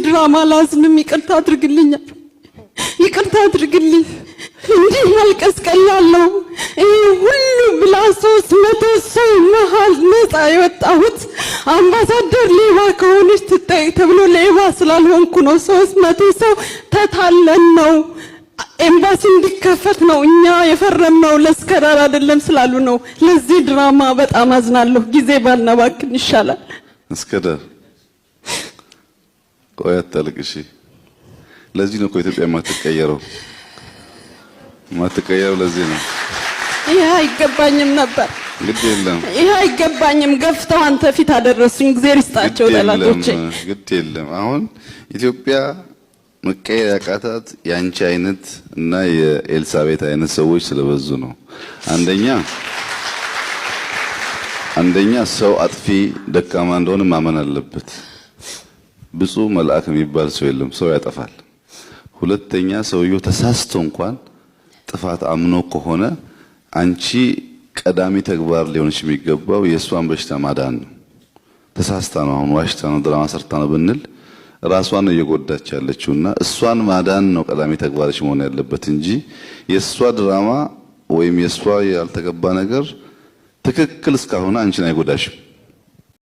ድራማ አላዝንም። ይቅርታ አድርግልኛል። ይቅርታ አድርግልኝ። እንዲህ ማልቀስ ቀላል ነው። ይህ ሁሉ ብላ 300 ሰው መሀል ነፃ የወጣሁት አምባሳደር ሌባ ከሆነች ትጠየቅ ተብሎ ሌባ ስላልሆንኩ ነው። 300 ሰው ተታለን ነው፣ ኤምባሲ እንዲከፈት ነው እኛ የፈረምነው፣ ለእስከዳር አይደለም ስላሉ ነው። ለዚህ ድራማ በጣም አዝናለሁ። ጊዜ ባናባክን ይሻላል። እስከዳር፣ ቆይ አታልቅሺ። ለዚህ ነው እኮ ኢትዮጵያ የማትቀየረው፣ የማትቀየረው ለዚህ ነው። ይህ አይገባኝም ነበር። ግድ የለም። ይህ አይገባኝም። ገፍተው አንተ ፊት አደረሱኝ። እግዚአብሔር ይስጣቸው ግድ የለም፣ ጠላቶቼ። ግድ የለም። አሁን ኢትዮጵያ መቀየር ያቃታት የአንቺ አይነት እና የኤልሳቤት አይነት ሰዎች ስለበዙ ነው። አንደኛ ሰው አጥፊ ደካማ እንደሆነ ማመን አለበት። ብፁዕ መልአክ የሚባል ሰው የለም። ሰው ያጠፋል። ሁለተኛ ሰውየው ተሳስቶ እንኳን ጥፋት አምኖ ከሆነ አንቺ ቀዳሚ ተግባር ሊሆንሽ የሚገባው የእሷን በሽታ ማዳን ነው። ተሳስታ ነው፣ አሁን ዋሽታ ነው፣ ድራማ ሰርታ ነው ብንል ራሷን ነው እየጎዳች ያለችውና እሷን ማዳን ነው ቀዳሚ ተግባርሽ መሆን ያለበት እንጂ የእሷ ድራማ ወይም የእሷ ያልተገባ ነገር ትክክል እስካልሆነ አንቺን አይጎዳሽም።